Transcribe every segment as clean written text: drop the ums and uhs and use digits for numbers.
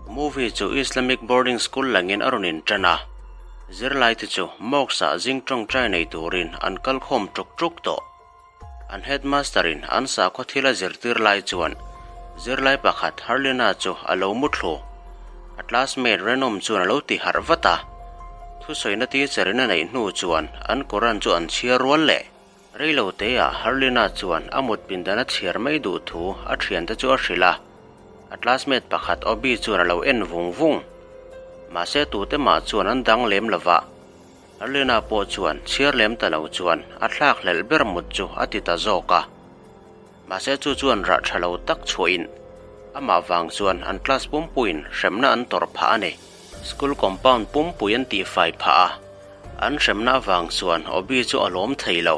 Movie chu Islamic boarding school langin a rawn inṭan a, zirlaite chu mosque-ah zing ṭawngṭai nei turin an kal khawm ṭuk ṭuk tawh. An headmaster-in an sakhaw thil a zirtir lai chuan zirlai pakhat Harlina chu a lo mu thlu. A classmate Renom chuan a lo ti harh vat a, thusawina teacher-in a neih hnu chuan an Quran chu an chhiar rual leh. Reilo teah Harlina chuan a mut pindan a chhiar mai duh thu a thiante chu a hrilh a, a classmate pakhat Obi chuan a lo en vung vung. Mahse tute mah chuan an dang lem lo va, Harlina pawh chuan chhiar lem ta lo chuan a thlak hlelh ber mut chu a ti ta zawk a. Mahse chu chuan rah tha lo tak chhuahin amah vang chuan an class pumpuiin hremna an tawrh phah a ni. School compound pumpui an tihfai phah a, an hremna avang chuan Obi chu a lawm thei lo.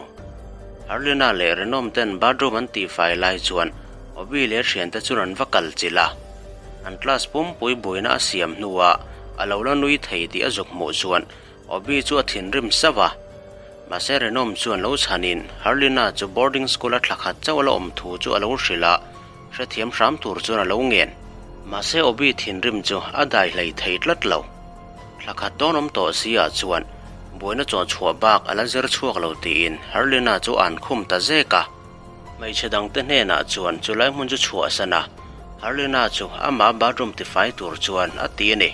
Harlina leh Renom ten bathroom an tihfai lai chuan Obi leh thiante chuan an va kal chilh a, an class pumpui buaina a siam hnuah a lo la nui thei tih a zuk hmuh chuan Obi chu a thinrim sauh a, mahse Renom chuan lo chhanin Harlina chu boarding school a thla khat chauh a la awm thu chu a lo hrilh a, hrethiam hram tur chuan a lo ngen. Mahse Obi thinrim chu a dai hlei thei tlat lo. Thla khat dawn awm tawh si ah chuan buaina chaw chhuah bak a la zir chhuak lo tiin Harlina chu an khum ta zek a. Hmeichhe dangte hnenah chuan chulai hmun chu chhuahsan a, Harlina chu amah bathroom tifai tur chuan a ti a ni.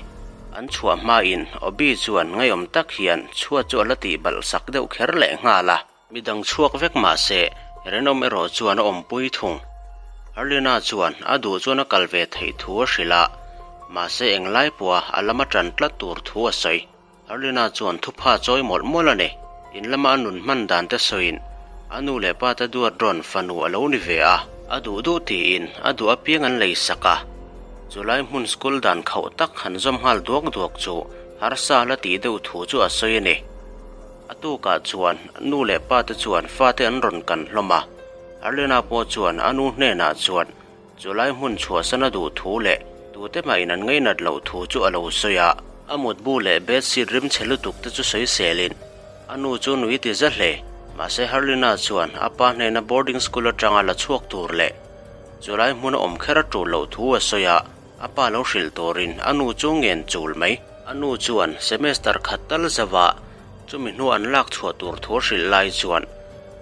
An chhuah hmain Obi chuan ngaiawm tak hian chhuat chu a la tih balh sak deuh kher leh nghal a. Midang chhuak vek mah se, Renom erawh chuan a awmpui thung. Harlina chuan a duh chuan a kal ve theih thu a hrilh a, mahse englai pawha a lama ṭan tlat tur thu a sawi. Arlena chuan thupha chawi mawlh mawlh a ni. In lama a nun hman dan te sawiin a nu leh pa te duat rawn fanu a lo ni ve a. A duh duh tiin a duh apiang an lei sak a. Chulai hmun school dan khauh tak han zawm nghal duak duak chu harsa la tih deuh thu chu a sawi a ni. A tukah chuan nu leh pa te chuan fate an rawn kan hlawm a. Arlena pawh chuan a nu hnenah chuan Chulai hmun chhuahsan a duh thu leh tute mahin an ngainat loh thu chu a lo sawi a. A mutbu leh bedsheet rim chhe lutuk te chu sawi selin a nu chu nui ti za hle. Mahse Harlina chuan a pa hnena boarding school atanga la chhuak tur leh chulai hmuna awm kher a tul loh thu a sawi a, a pa lo hrilh turin a nu chu ngen chul mai. A nu chuan semester khat tal zauh chumi hnu an lak chhuah tur thu a hrilh lai chuan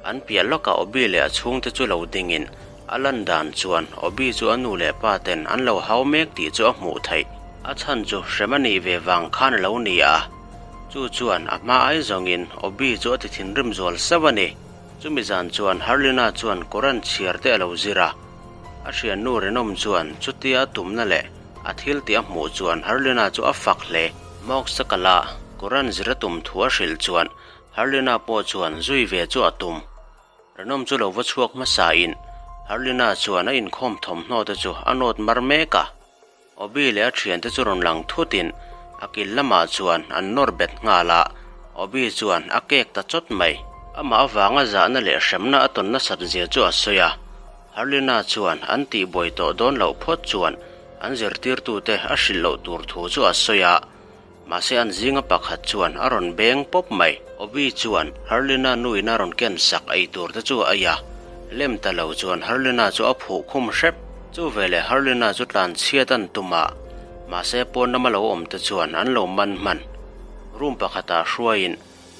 an piah lawkah Obi leh a chhungte chu lo dingin A lan dan chuan Obi chu a nu leh pa ten an lo hau mek tih chu a hmuh theih. A chhan chu hrem a nih ve vang khan a lo ni a. Chu chuan a hma ai zawngin Obi chu a ti thinrim zual sauh a ni. Chumi zan chuan Harlina chuan Quran chhiar te a lo zir a. A hriannu Renom chuan chutia a tumna leh a thil tih a hmuh chuan Harlina chu a fak hle. Mosque kala Quran zir a tum thu a hrilh chuan Harlina pawh chuan zui ve chu a tum. Renom chu lo va chhuak hmasa in Harlina chuan a inkhawm thawmhnaw te chu a nawt mar mek a. Obi leh a thiante chu rawn lang thut in a kil lamah chuan an nawr bet nghal a, Obi chuan a kek ta chawt mai. Amah avanga zahna leh hremna a tawn nasat zia chu a sawi a, Harlina chuan an tihbuai tawh dawn loh phawt chuan an zirtirtute a hrilh loh tur thu chu a sawi a. Mahse an zinga pakhat chuan a rawn beng pawp mai. Obi chuan Harlina nuin a rawn ken sak ei tur te chu a ei a, lem ta lo chuan Harlina chu a phuh khum hrep. Chu veleh Harlina chu tlan chhiat an tum a, mahse pawn lama lo awm te chuan an lo man hman. Room pakhatah hruaiin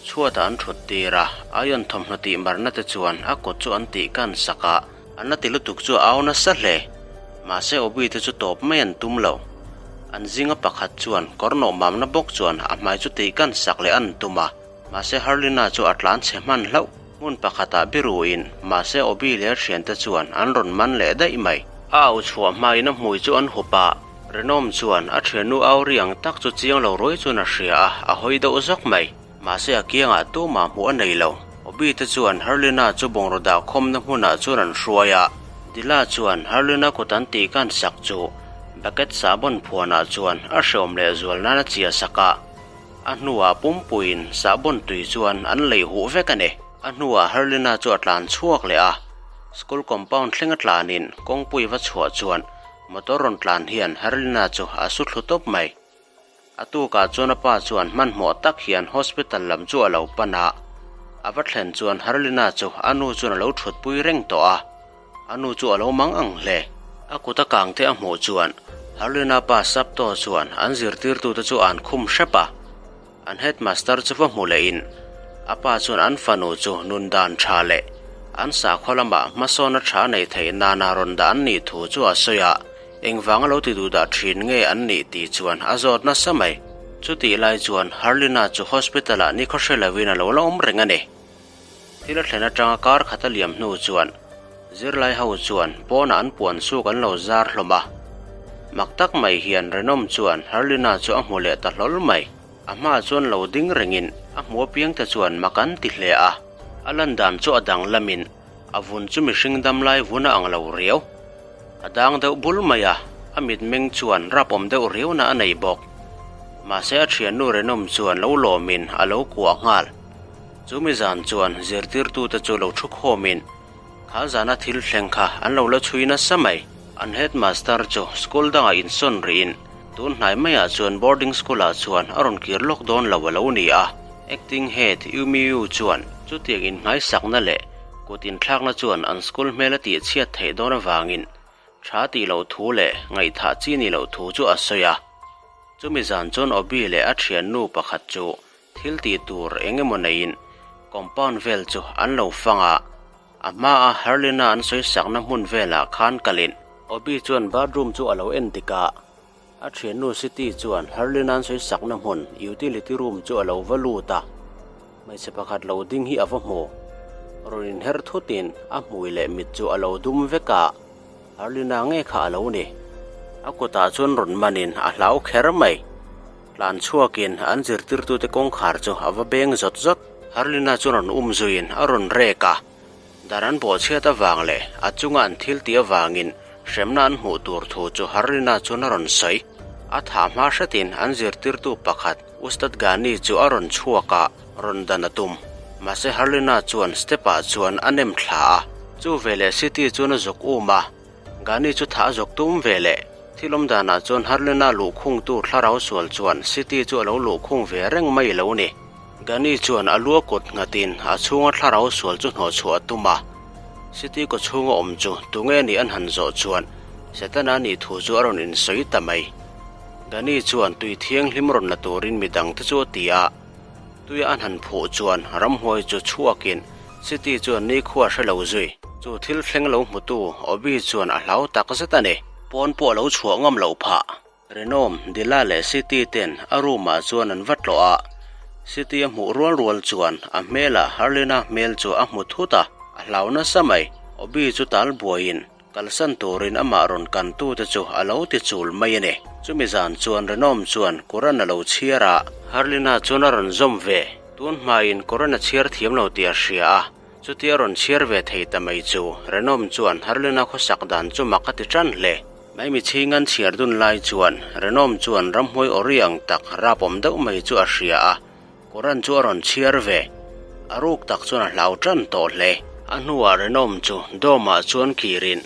chhuatah an thut tir a, Ion thawmhnaw tih marna te chuan a kut chu an tih kan sak a, An la ti lutuk chu a au nasa hle. Mahse Obi te chu tawp mai an tum lo. An zinga pakhat chuan kawr nawh mamna bawk chuan a hmai chu tih kan sak leh an tum a. Mahse Harlina chu a tlan chhe hman hlauh. Hmun pakhatah biruin mahse Obi leh a thiante chuan an rawn man leh daih mai. A au chhuah hmain a hmui chu an hup a, Renom chuan a thiannu au ri ang tak chu chiang lo ruai chuan a hria a, a hawi deuh zawk mai. Mahse a kiangah tumah hmuh a nei lo. Obi te chuan Harlina chu bungraw dah khawmna hmunah chuan an hruai a. Dila chuan Harlina kut an tih kan sak chu bucket sahbawn phuanah chuan a hreawm leh zual nan a chia sak a. A hnuah pumpuiin sahbawn tui chuan an lei huh vek a ni. A hnuah Harlina chu a tlan chhuak leh a. School compound thleng a tlanin kawngpui va chhuah chuan motor rawn tlan hian Harlina chu a su thlu tawp mai. A tukah chuan a pa chuan hmanhmawh tak hian hospital lam chu a lo pan a, a va thlen chuan Harlina chu a nu chuan a lo thutpui reng tawh a, a nu chu a lo mang ang hle. A kut a kang te a hmuh chuan Harlina pa Sapto chuan an zirtirtute chu an khum hrep a, an headmaster chu va hmu lehin a pa chuan an fanu chu nun dan tha leh an sakhaw lamah hmasawnna tha neih theih nana rawn dah an nih thu chu a sawi a, engvanga lo ti duh dah thin nge an nih tih chuan a zawt nasa mai. Chutih lai chuan Harlina chu hospital-ah nikhaw hre lovin a lo la awm reng a ni. Thil a thlen atanga kar khat a liam hnu chuan zirlai ho chuan pawnah an puan suk an lo zar hlawm a. Mak tak mai hian Renom chuan Harlina chu a hmu leh ta hlawl mai. A hmaah chuan lo ding rengin a hmu apiang te chuan mak an ti hle a. A lan dan chu a dang lamin a vun chu mihring dam lai vun a ang lo riau. A dang deuh bul mai a, a mitmeng chuan rapawm deuh riauna a nei bawk. Mahse a thiannu Renom chuan lo lawmin a lo kuah nghal. Chumi zan chuan zirtirtute chu lo thu khawmin kha zana thil thleng kha an lo la chhui nasa mai. An headmaster chu school dangah insawn rihin tun hnai maiah chuan boarding school-ah chuan a rawn kir lawk dawn lo a lo ni a. Acting head Yumiyu chuan chutiang inhmaisakna leh kut inthlakna chuan an school hmel a tihchhiat theih dawn avangin tha tih loh thu leh ngaihthah chi nih loh thu chu a sawi a. Chumi zan chuan Obi leh a thiannu pakhat chu Thil tih tur eng emaw neiin compound vel chu an lo fang a, a hmaa Harlina an sawi sakna hmun velah khan kalin. Obi chuan bathroom chu a lo en dik a, a thiannu Siti chuan Harlina an sawi sakna hmun utility room chu a lo va lut a, hmeichhe pakhat lo ding hi a va hmu. Rawn inher thutin a hmui leh mit chu a lo dum vek a, Harlina nge kha a lo ni. A kutah chuan rawn manin a hlau kher mai. Tlan chhuakin an zirtirtute kawngkhar chu a va beng zawt zawt. Harlina chu rawn um zuiin a rawn rek a, dar an bawhchhiat avang leh a chunga an thil tih avangin hremna an hmuh tur thu chu Harlina chuan a rawn sawi. A thah hma hretin an zirtirtu pakhat Ustad Ghani chu a rawn chhuak a, rawn dan a tum. Mahse Harlina chuan step-ah chuan a nem thla a, chu veleh Siti chuan a zuk um a. Gani chu thah a zawk tum ve leh. Thil awm danah chuan Harlina luhkhungtu thlarau sual chuan Siti chu a lo luhkhung ve reng mai lo ni. Gani chuan a lua kut nghatin a chhunga thlarau sual chu hnawhchhuah a tum a. Siti kaw chhunga awm chu tunge nih an han zawh chuan Setana nih thu chu a rawn insawi ta mai. Gani chuan tui thianghlim rawn la turin midangte chu a ti a. Tuia an han phuh chuan ramhuai chu chhuakin Siti chuan nikhua hre lo zui. Chu thil thleng lo hmutu Obi chuan a hlau tak zet a ni. Pawn pawh a lo chhuah ngam loh phah. Rinawm, Dila leh Siti ten a room ah chuan an va tlawh a. Siti a hmuh rual rual chuan a hmelah Harlina hmel chu a hmu thut a, a hlau nasa mai. Obi chu tal buaiin Kalsan turin amah rawn kantute chu a lo ti chul mai a ni. Chumi zan chuan Renom chuan Quran a lo chhiar a. Harlina chuan a rawn zawm ve. Tun hmain Quran a chhiar thiam lo tih a hria a, chutia rawn chhiar ve thei ta mai chu Renom chuan Harlina khawsak dan chu mak a ti tan hle. Maimi chhing an chhiar dun lai chuan Renom chuan ramhuai awri ang tak rapawm deuh mai chu a hria a, Quran chu a rawn chhiar ve. A ruk tak chuan a hlau tan tawh hle. A hnuah Renom chu dawmah chuan kirin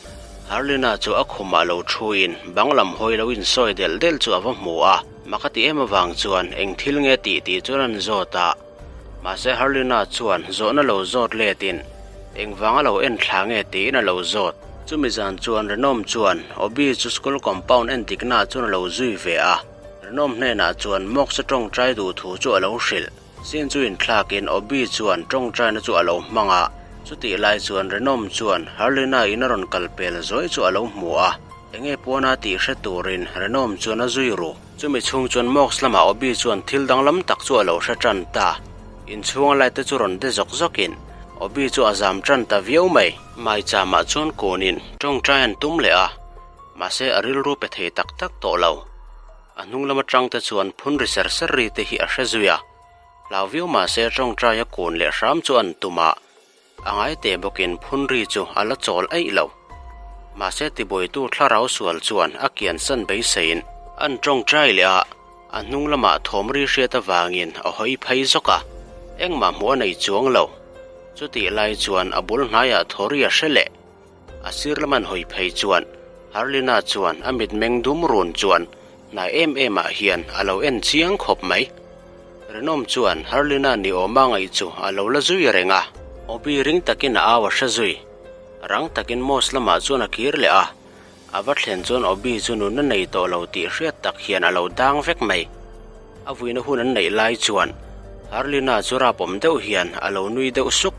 Harlina chu a khumah lo thuin bang lam hawi lo insawi delh delh chu a va hmu a. Mak a ti em avang chuan eng thil nge tih tih chuan an zawt a. Mahse Harlina chuan zawhna lo zawt letin engvanga lo en thla nge tiin a lo zawt. Chumi zan chuan Renom chuan Obi chu school compound en diknaah chuan a lo zui ve a. Renom hnenah chuan Mawksa tawngtai duh thu chu a lo hrilh. Sin chu inthlakin Obi chuan tawngtaina chu a lo hmang a, chutih lai chuan Renom chuan Harlina in a rawn kal pel zuai chu a lo hmu a, enge pawna tih hre turin Renom chuan a zui ru. Chumi chhung chuan Mawks lamah Obi chuan thil danglam tak chu a lo hre tan ta. Inchhunga light te chu rawn de zawk zawkin Obi chu a zam tan ta viau mai. Maichamah chuan kunin tawngtai an tum leh a. Mahse a rilru pe thei tak tak tawh lo. A hnung lam atang te chuan phun ri ser ser ri te hi a hre zui a. Hlau viau mahse tawngtai a kun leh hram chu an tum a, a ngai te bawkin phun ri chu a la chawl eih lo. Mahse tibuaitu thlarau sual chuan a kiansan beiseiin an tawngtai leh a, a hnung lamah thawm ri hriat avangin a hawi phei zawk a, engmah hmuh a nei chuang lo. Chutih lai chuan a bul hnaiah thaw ri a hre leh. A sir lam an hawi phei chuan Harlina chuan a mitmeng dum run chuan hnai em em ah hian a lo en chiang khawp mai. Rinawm chuan Harlina ni awma ngaih chu a lo la zui reng a, Obi ring takin a au a hre zui. Rang takin Moss lamah chuan a kir leh a. A va thlen chuan Obi chu nunna nei tawh lo tih hriat tak hian a lo dang vek mai. A vuina hun an neih lai chuan Harlina chu rapawm deuh hian a lo nui deuh suk.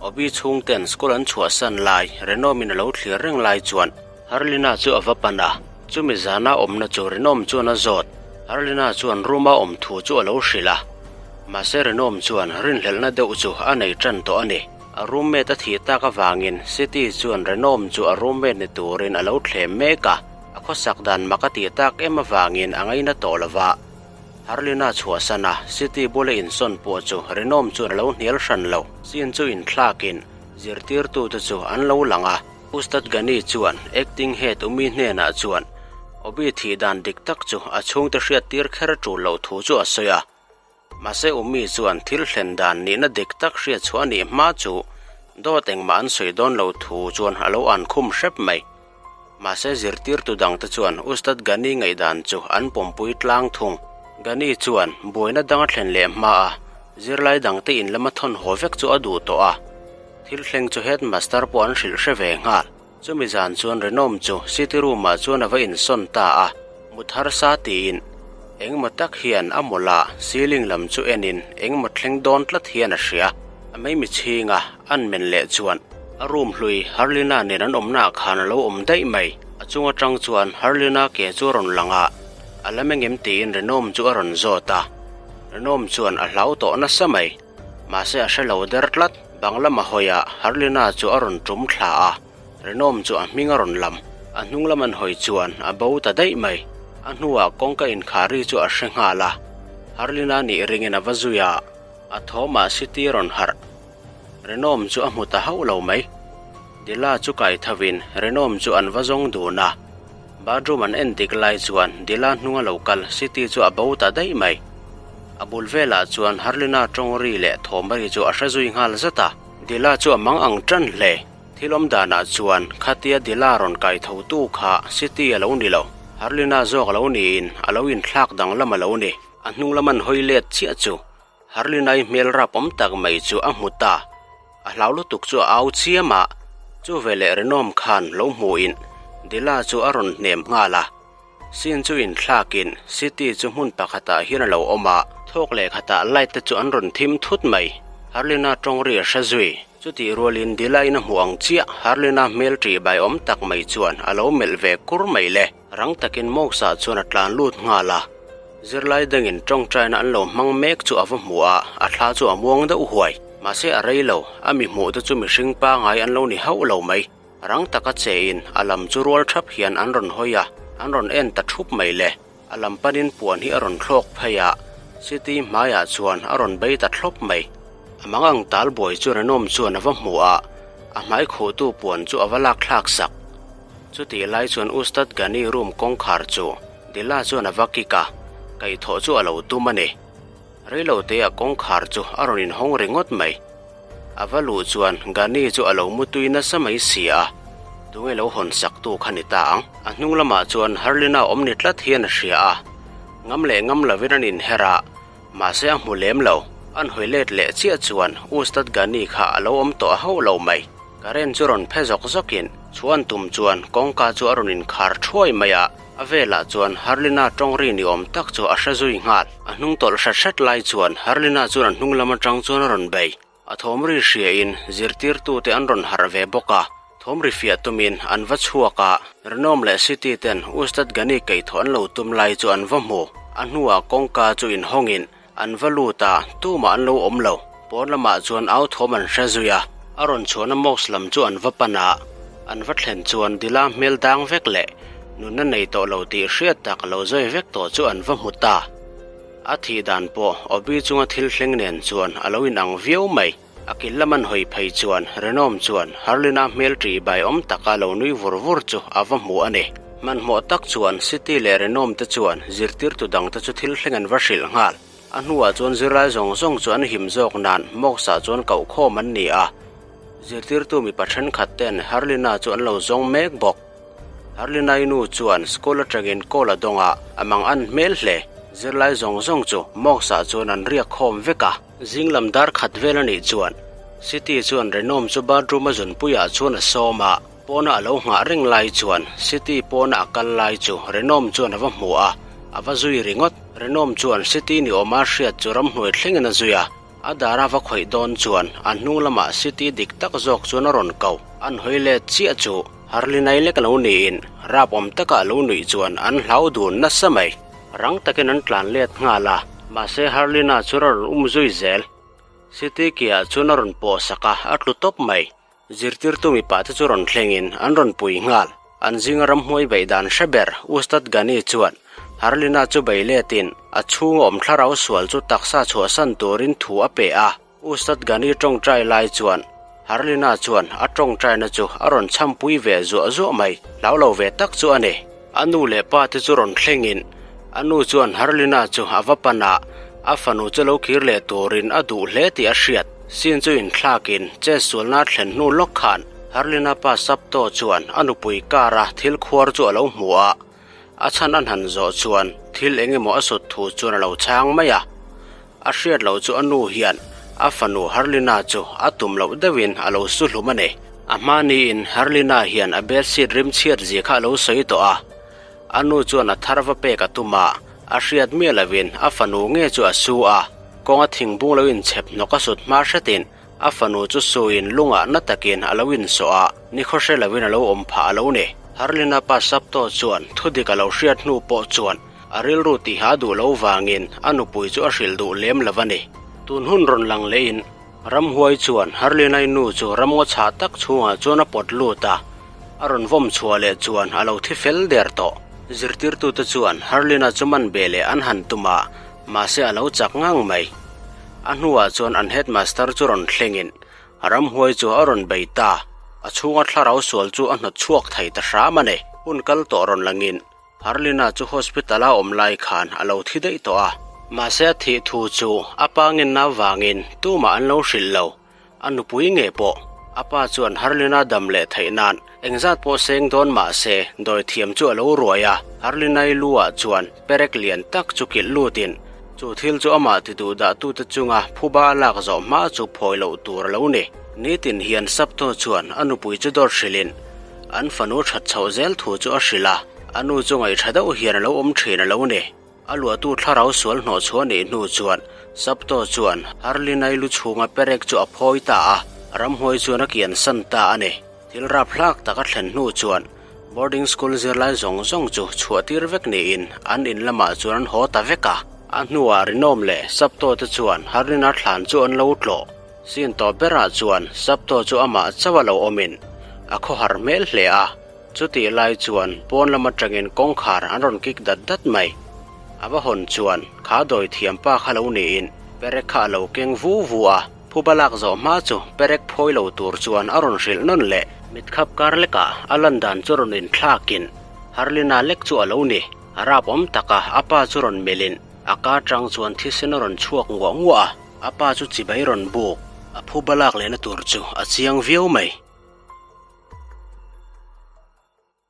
Obi chhungten school an chhuahsan lai Renawmin a lo thlir reng lai chuan Harlina chu a va pan a, chumi zana awmna chu Renawm chuan a zawt. Harlina chuan room-a awm thu chu a lo hrilh a, mahse Renawm chuan rinhlelhna deuh chu a nei tan tawh a ni. A roommate a thih tak avangin City chuan Renawm chu a roommate ni turin a lo thlem mek a, a khawsak dan mak a tih tak em avangin a ngaina tawh lo va. Harlina chhuahsan a, City bula insawn pawh chu Renawm chuan a lo hnial hran lo. Scene chu inthlakin zirtirtute chu an lo lang a, Ustad Ghani chuan acting head Umi hnenah chuan Obi thih dan dik tak chu a chhungte hriattir kher tul loh thu chu a sawi a. Mahse Umi chuan thil thlen dan nihna dik tak hriat chhuah a nih hma chu dawt engmah an sawi dawn lo thu chuan a lo an khum hrep mai. Mahse zirtirtu dangte chuan Ustad Ghani ngaihdan chu an pawmpui tlang thung. Ghani chuan buaina dang a thlen leh hma a zirlai dangte in lama thawn haw vek chu a duh tawh a. Thil thleng chu headmaster pawh an hrilh hre ve nghal. Chumi zan chuan Renawm chu city room ah chuan a va insawn ta a, mut harsa tiin engemaw tak hian a mawlh a, ceiling lam chu enin engemaw thleng dawn tlat hian a hria. A maimi chhinga an men leh chuan a room hlui Harlina nen an awmna ah khan a lo awm daih mai. A chung atang chuan Harlina ke chu a rawn lang a, a la meng em tiin Renawm chu a rawn zawt a. Renawm chuan a hlau tawh nasa mai. Mahse a hre lo der tlat. Bang lama hawiah Harlina chu a rawn tum thla a, Renawm chu a hming a rawn lam. A hnung lam an hawi chuan a bo ta daih mai. A hnuah kawngka inkhari chu a hre nghal a, Harlina nih ringin a va zui a, a thawmah City rawn harh. Renawm chu a hmu ta hauh lo mai. Dila chu kai thovin Renawm chu an va zawng dun a. Bathroom an en dik lai chuan Dila hnunga lo kal City chu a bo ta daih mai. A bul velah chuan Harlina tawng ri leh thawm ri chu a hre zui nghal zat a. Dila chu a mang ang tan hle. Thil awm danah chuan khatia Dila rawn kai tho tu kha City a lo ni lo. Harlina zawk a lo niin a lo inthlak danglam a lo ni. A hnung lam an hawi let chiah chu Harlinai hmel rap awm tak mai chu a hmu ta. A hlau lutuk chu a au chiam a, chu veleh Renawm khan lo hmuhin Dila chu a rawn hnem nghal a. Scene chu inthlakin City chu hmun pakhatah hian a lo awm a, thawk leh khatah light te chu an rawn thim thut mai. Harlina tawng ri a hre zui. Chutih rualin Dila in a hmuh ang chiah Harlina hmel ṭih bai awm tak mai chuan a lo melh ve kur mai le. Rang takin Moksa chuan a tlan lut nghal a, zirlai dangin tawngtaina an lo hmang mek chu a va hmu a, a thla chu a muang deuh huai. Mahse a rei lo, a mi hmuh te chu mihring pangai an lo ni hauh lo mai. Rang taka chein a lam chu rual thap hian an rawn hawi a, an rawn en ta thup mai le. A lam panin puan hi a rawn thlawk phei a, city hmaiah chuan a rawn bei ta thlawp mai. A mangang tal buai chu Renawm chuan a va hmu a, a hmai khuhtu puan chu a va lak thlak sak. Chutih lai chuan Ustad Ghani room kawngkhar chu Dila chuan a va kik a, kaihthawh chu a lo tum a ni. Reiloteah kawngkhar chu a rawn inhawng ringawt mai. A va luh chuan Ghani chu a lo mutui nasa mai si a, tunge lo hawn saktu kha ni ta ang. A hnung lamah chuan Harlina awm ni tlat hian a hria a, ngam leh ngam lovin an inher a, mahse a hmu lem lo. An hawi let leh chiah chuan Ustad Ghani kha a lo awm tawh hauh lo mai. Current chu rawn phe zawk zawkin chhuan tum chuan kawngka chu a rawn inkhar thuai mai a, a velah chuan Harlina tawng ri ni awm tak chu a hre zui nghal. A hnung tawlh hret hret lai chuan Harlina chuan a hnung lam atang chuan a rawn bei. A thawm ri hriain zirtirtute an rawn harh ve bawk a, thawm ri fiah tumin an va chhuak a, Renawm leh City ten Ustad Ghani keithawh an lo tum lai chu an va hmu. A hnuah kawngka chu inhawngin An va lut a, tumah an lo awm lo. Pawn lamah chuan au thawm an hre zui a, a rawn chhuahna mosque lam chu an va pan a. An va thlen chuan Dila hmel dang vek leh nunna nei tawh lo tih hriat tak lo zawi vek tawh chu an va hmu ta. A thih dan pawh Obi chunga thil thleng nen chuan a lo inang viau mai. A kil lam an hawi phei chuan Renawm chuan Harlina hmel ṭih bai awm taka lo nui vur vur chu a va hmu a ni. Hmanhmawh tak chuan City leh Renawm te chuan zirtirtu dangte chu thil thleng an va hrilh nghal. A hnuah chuan zirlai zawng zawng chu an him zawk nan Mawksa chuan koh khawm an ni a. Zirtirtu mipa thenkhat ten Harlina chu an lo zawng mek bawk. Harlinai nu chuan school atangin call a dawng a, a mang an hmel hle. Zirlai zawng zawng chu Mawksa chuan an riak khawm vek a. Zing lam dar khat vel a nih chuan City chuan Renawm chu bathroom a zunpuiah chuan a sawm a. Pawna a lo nghah reng lai chuan City pawna a kal lai chu Renom chuan a va hmu a, a va zui ringawt. Renom chuan City ni awma hriat chu ramhnuai thlengin a zui a, a dara va khawih dawn chuan a hnung lamah City dik tak zawk chuan a rawn ko. An hawi let chiah chu Harlinai lek a lo niin rap awm taka a lo nuih chuan an hlau dun nasa mai. Rang takin an tlan let nghal a, mahse Harlina chu a rawn um zui zel. City kiah chuan a rawn pawh sak a, a tlu tawp mai. Zirtirtu mipa te chu rawn thlengin an rawn pui nghal. An zinga ramhnuai beih dan hre ber Ustad Ghani chuan Harlina chu bei letin a chhunga awm thlarau sual chu taksa chhuahsan turin thu a pe a. Ustad Ghani tawngtai lai chuan Harlina chuan a tawngtaina chu a rawn chhampui ve zuah zuah mai. Hlau lo ve tak chu a ni. A nu leh pa te chu rawn thlengin a nu chuan Harlina chu a va pan a, a fanu chu lo kir leh turin a duh hle tih a hriat. Sin chu inthlakin chetsualna a thlen hnu lawk khan Harlina pa Sapto chuan a nupui kara thil khuar chu a lo hmu a, a chhan an han zawh chuan thil eng emaw a sut thu chuan a lo chhang mai a. A hriat loh chu a nu hian a fanu Harlina chu a tum loh deuhin a lo su hlum a ni. A hma niin Harlina hian a bedsheet rim chhiat zia kha a lo sawi tawh a. A nu chuan a thar va pek a tum a, a hriat miah lovin a fanu nge chu a su a. Kawnga thingbung lo inchhep hnawk a sut hma hretin a fanu chu suin lungah na takin a lo insawh a, nikhaw hre lovin a lo awm phah a lo ni. Harlina pa Sapto chuan thudik a lo hriat hnu pawh chuan A rilru tiha duh lo vangin a nupui chu a hrilh duh lem lo a ni. Tun hun rawn lang lehin ramhuai chuan Harlinai nu chu ramngaw chhah tak chhungah chuan a pawt lut a, a rawn vawm chhuah leh chuan a lo thi fel der tawh. Zirtirtute chuan Harlina chu man beh leh an han tum a, mahse a lo chak ngang mai. A hnuah chuan an headmaster chu rawn thlengin Ramhuai chu a rawn bei ta, a chhunga thlarau sual chu a hnawt chhuak thei ta hram a ni. Hun kal tawh rawn langin Harlina chu hospital a awm lai khan a lo thi daih tawh a. Mahse a thih thu chu a pa ngenna vangin tumah an lo hrilh lo. A nupui nge pawh a pa chuan Harlina dam leh theih nan engzat pawh seng dawn mahse dawithiam chu a lo ruai a. Harlinai lu ah chuan perek lian tak chu kilh lutin chu thil chu amah ti duh dah tute chunga phuba a lak zawh hma chu phawi loh tur a lo ni. Nitin hian Sapto chuan a nupui chu dawt hrilhin An fanu that chhoh zel thu chu a hrilh a, a nu chu ngaihṭha deuh hian a lo awm ṭhin a lo ni. A luahtu thlarau sual hnawh chhuah nih hnu chuan Sapto chuan Harlinai lu chhunga perek chu a phawi ta a, ramhuai chuan a kiansan ta a ni. Thil raphlak tak a thlen hnu chuan boarding school zirlai zawng zawng chu chhuah tir vek niin an in lamah chuan an haw ta vek a. A hnuah Rinawm leh Sapto te chuan Harlina thlan chu an lo tlawh. Sin tawp berah chuan Sapto chu amah chauh a lo awmin a khawhar hmel hle a, chutih lai chuan pawn lam atangin kawngkhar an rawn kik dat dat mai. A va hawn chuan kha dawi thiam pa kha lo niin perek kha a lo keng vu vu a, phuba lak zawh hma chu perek phawi lo tur chuan a rawn hrilh nawn leh. Mitkhap kar lekah a lan dan chu rawn inthlakin Harlina lek chu a lo ni, a rap awm taka a pa chu rawn melhin a ka tang chuan thisen a rawn chhuak nguah nguah a. A pa chu chibai rawn buk, a phu balak lehna tur chu a chiang viau mai.